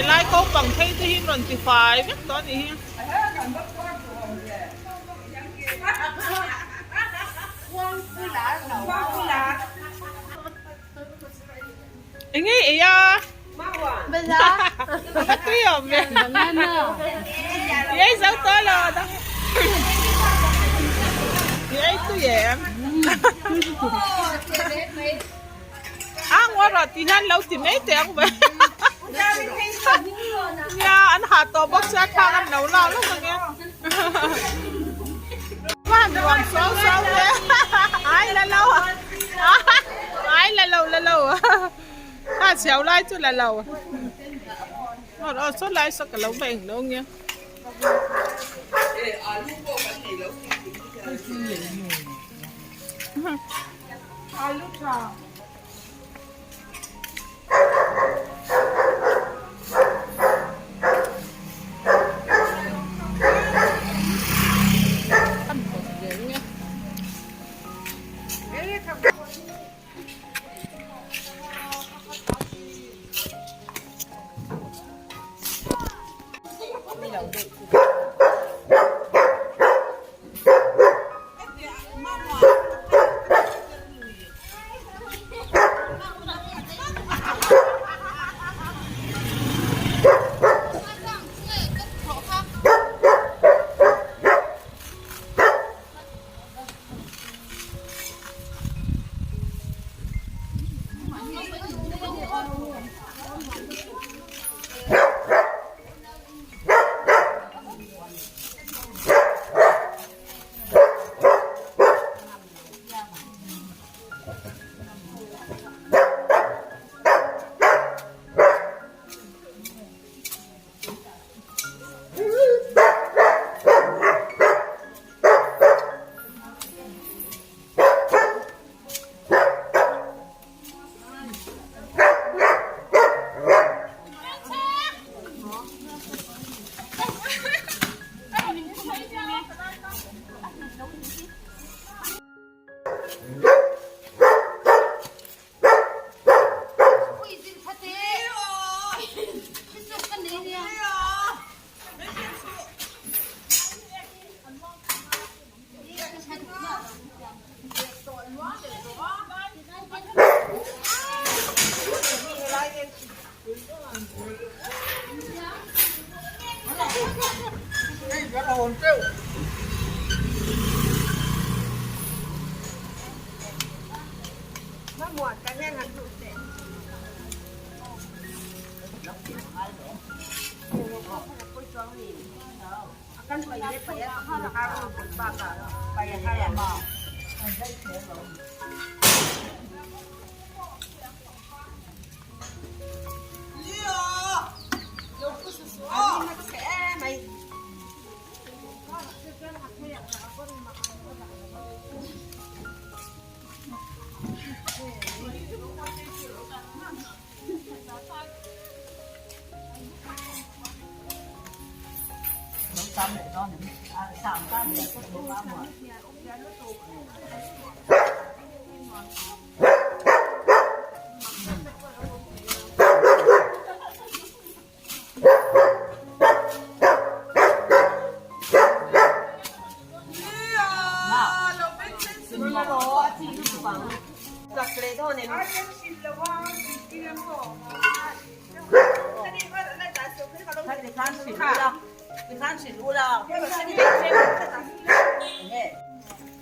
Helai ko pang phei te hi an rawn ti fai vek tawh a nih hi. Eng nge ei a? A va tui awm ve. I ei zo tawh lo a dang. I ei tui em? A ngaw rawh tih hian lo ti mai teh ang ve. Nia an hah tawh bawk sia thlang an lo lak lawk ang e. Va han nuam suau suau ve. Ai la lo ai la lo la lo a chhiau lai chu la lo. Aw aw saw lai saw ka lo va eng lo nge.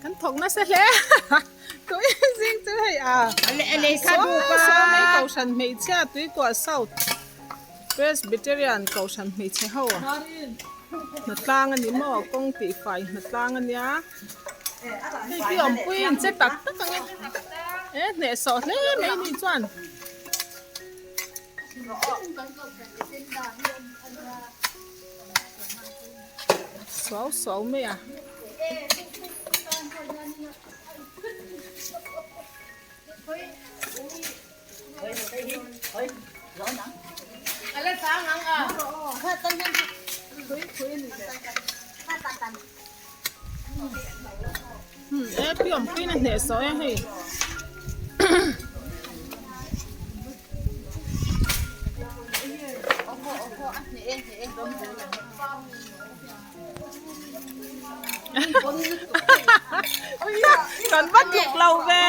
Kan thawk nasa hle tui zing chu hei a saw mai kohhran hmeichhia tuikuah south Presbyterian kohhran hmeichhe ho hnatlang a ni maw kawng tihfai hnatlang a nia hei hi awmpui in che tak tak ang e e hnehsawh hle mai ni chuan. Suau suau mai a. E pi awmpui na hnehsawh e hei. Kan va tluk lo ve.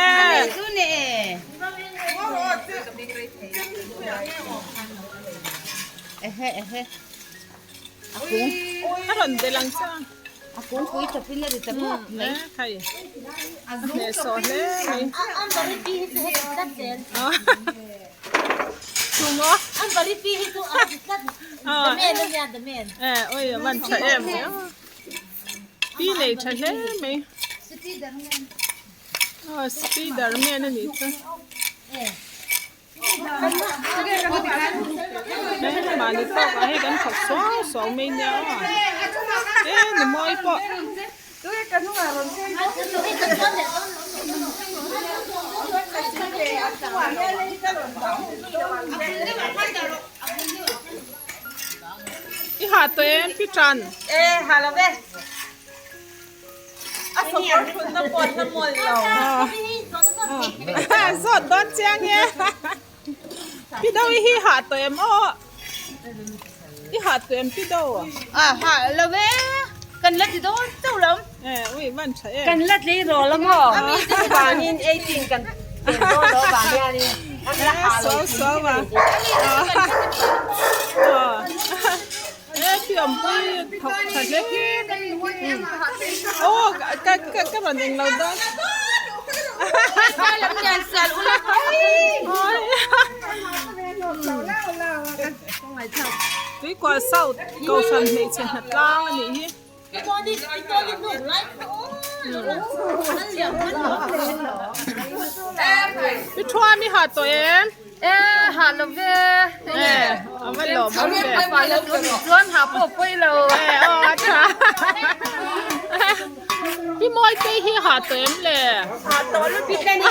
A rawn belh ang che a. A kungpui chawpin a ri ta ruak mai. Hei a hnehsawh hle mai. Chungaw. Oi a van tha em mai a. Pi nei tha hle mai. Aw spiderman a nih chu. Mahni tawk ah hei kan thawk suau suau mai nia aw e ni mawi pawh. I ha tawh em pi tan? E ha lo ve. A sawkawr thunna pawh na mawlh lo. Zawt dawn chiang e. Pi do i hi hah tawh em aw. I hah tawh em pi do? A hah lo e. Kan la ti dawn chauh lo. E ui van tha em. Kan la tlei rawh lo maw? Vanin eighteen kan tel dawn lo vang hianin an la hah lo. Suau suau a. E thiampui thawk tha hle aw ka ka ka rawn eng lo dawn Tuikual South Kohhran hmeichhe hna tlang a nih hi. I thuam i ha tawh em? E ha lo ve. E a va lawm awm ve. Chuan ha pawh pawi lo. E aw a tha. Pi mawi te hi ha tawh em le? Ha tawh lutuk e ni.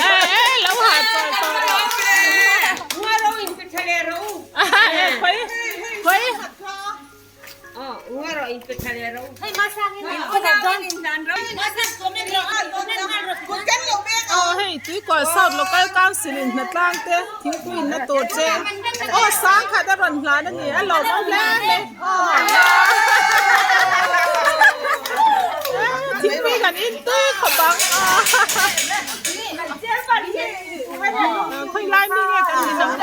E e lo ha tawh tawh rawh. E khawi khawi. Aw hei Tuikual South Local Council in hnatlang te thingpui in na tur che aw sang khat a rawn hlan a ni a lawmawm hle mai thingpui kan in tui khawp ang khawi lai mi nge kan ni ang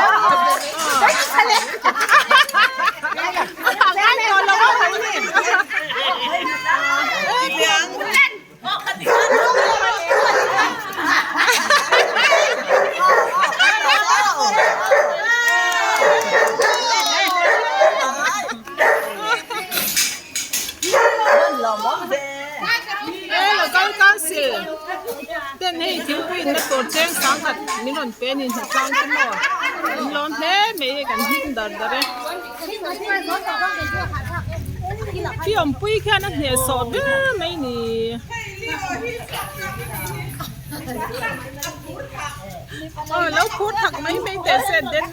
Ten hei thingpui in na tur cheng sangkhat min rawn pe a ni hnatlang te maw an lawm hle mai hei kan hlim dar dar e. Khi awmpui khian a hnehsawh ber mai ni. Aw lo phur thak mai mai teh se den.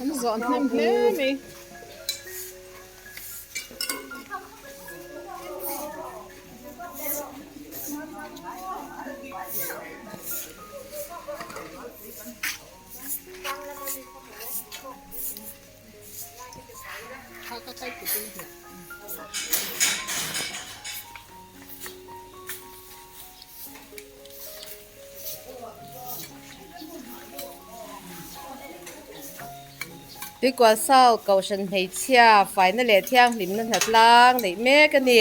An zawh hnem hle mai. Tuikual South Kohhran hmeichhia faina leh thianghlimna hnatlang neih mek a ni.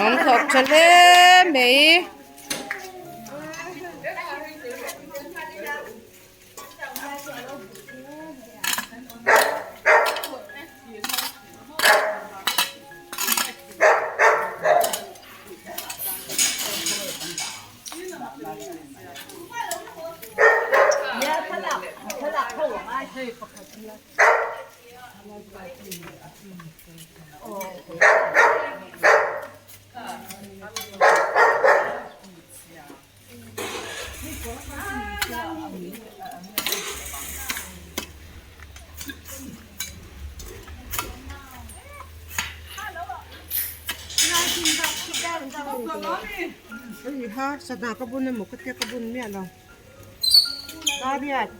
An thawk tha hle mai. Sana ka bun emaw ka tia ka bun miah lo Kariat.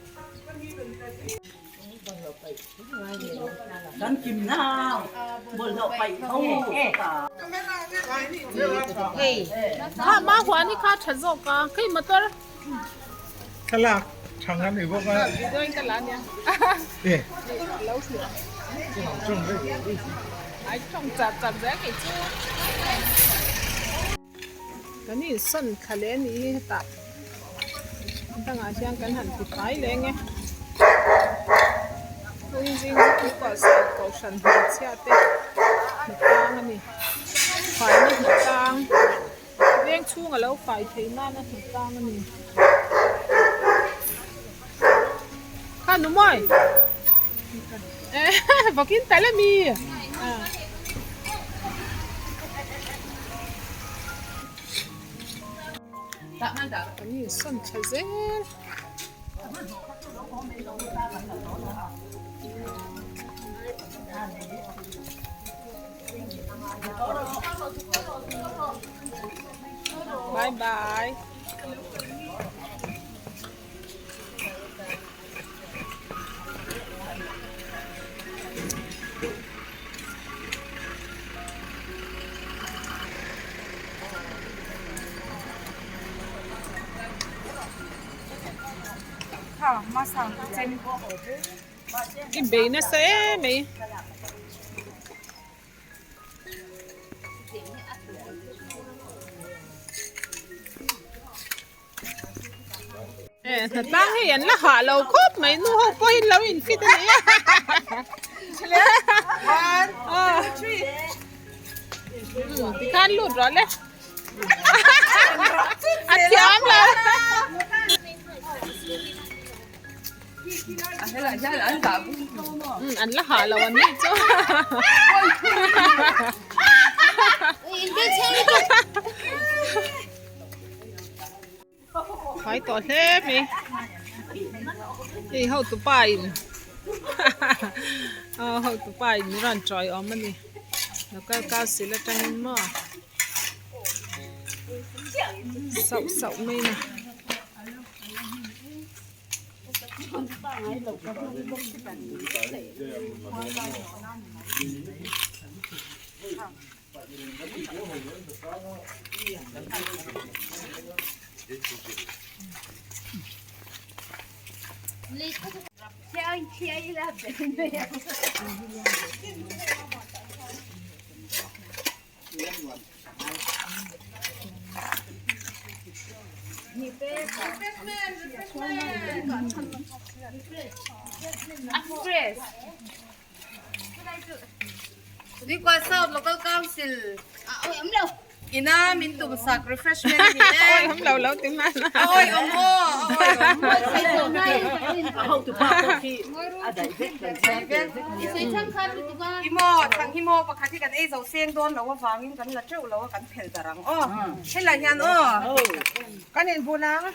Kha ma huan hi kha tha zawk a khei motor. Thlalak thang an ni bawk a. Video in ka la nia. E. Lo hria. Tawng vek. Ai tawng char char zel kei chu. Kan insawn thla leh a nih hi hetah dangah hian kan han ti fai leng e Phungzing chu pawh sawi kohhran hmeichhia te hnatlang a ni faina hnatlang veng chhung a lo fai thei nana hnatlang a ni kha nu mawi vawkin tal a mi. Kan insawn tha zel. Bye bye. I bei nasa em mai. Hnatlang hei an la hah lo khawp mai nu ho pawhin lo in fit a ni a tikhan lut rawh le a thiam lo an la hah lo an nih chu. Fai tawh hle mai hei hotu pa in aw hotu pa in min rawn tawi awm a ni local council atangin maw sauh sauh mai a ni. Tuikual South Local Council ina min tum sak refreshment a ni e. Awi awm lo lo ti hman a. Awi awm aw, awi awm. Emaw chhang hi maw pakhat hi kan ei zo seng dawn lo avangin kan la teuh lo a kan phel darh ang aw. Helai hian aw. Kan inbun ang.